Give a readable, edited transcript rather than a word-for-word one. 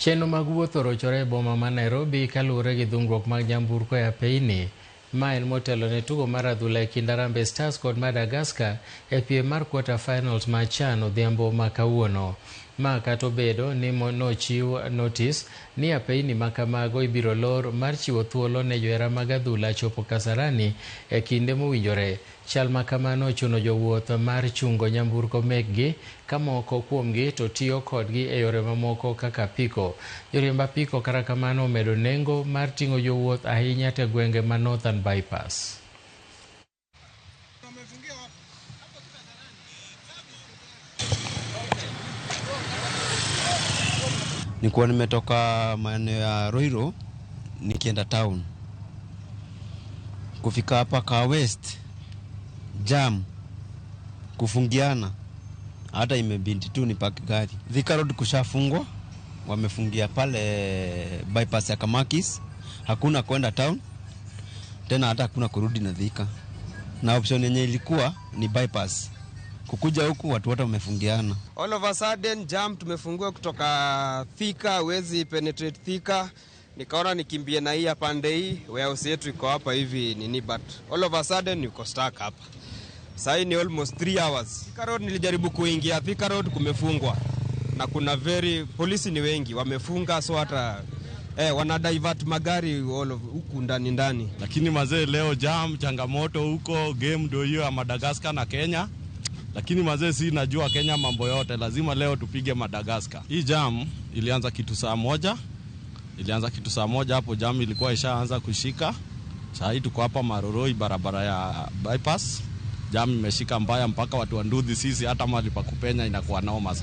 Chenro mag wuoth orochore e boma ma Nairobi kaluwore gi dhungruok mag nyamburko e apeyni. Ma en motelo ne tugo mar adhula e kind Harambee Stars kod Madagascar e piem mar quarter finals mar CHAN odhiambo ma kawuono. Ma kata obedo ni nochiw notis ni apeyni ma kamago ibiro lor mar chiwo thuolo ne johera mag adhula chopo Kasarani e kinde mowinjore. Chal ma kamano ochuno jowuoth mar chungo nyamburko mekgi ka moko kuomgi to tiyo kodgi e yore mamoko kaka apiko. Joriemb apiko kata kamano omedo nengo mar ting'o jowuoth ahinya te gwenge ma Northern Bypass. Nilikuwa nimetoka maeneo ya Ruiru nikienda town, kufika hapa Kahawa West jam, kufungiana, hata imebidi tu nipaki gari. Thika Road kushafungwa, wamefungia pale bypass ya Kamakis, hakuna kwenda town tena, hata hakuna kurudi na Thika, na option yenye ilikuwa ni bypass. Kukuja huku watu wote wamefungiana. All of a sudden jam tumefungua kutoka Thika, huwezi penetrate Thika. Nikaona nikimbie na hii pande hii, warehouse yetu iko hapa hivi nini, but all of a sudden niko stuck hapa. Sasa ni almost 3 hours. Thika Road nilijaribu kuingia Thika Road, kumefungwa na kuna very polisi ni wengi wamefunga, so hata wana divert magari all of huku ndani ndani. Lakini mazee leo jam, changamoto huko, game ndio hiyo ya Madagascar na Kenya. Lakini mazee si najua Kenya mambo yote, lazima leo tupige Madagascar. Hii jam ilianza kitu saa moja. Ilianza kitu saa moja hapo jam ilikuwa ishaanza kushika. Saa hii tuko hapa Maroroi, barabara ya bypass. Jam imeshika mbaya mpaka watu wa nduthi sisi hata mahali pa kupenya inakuwa noma.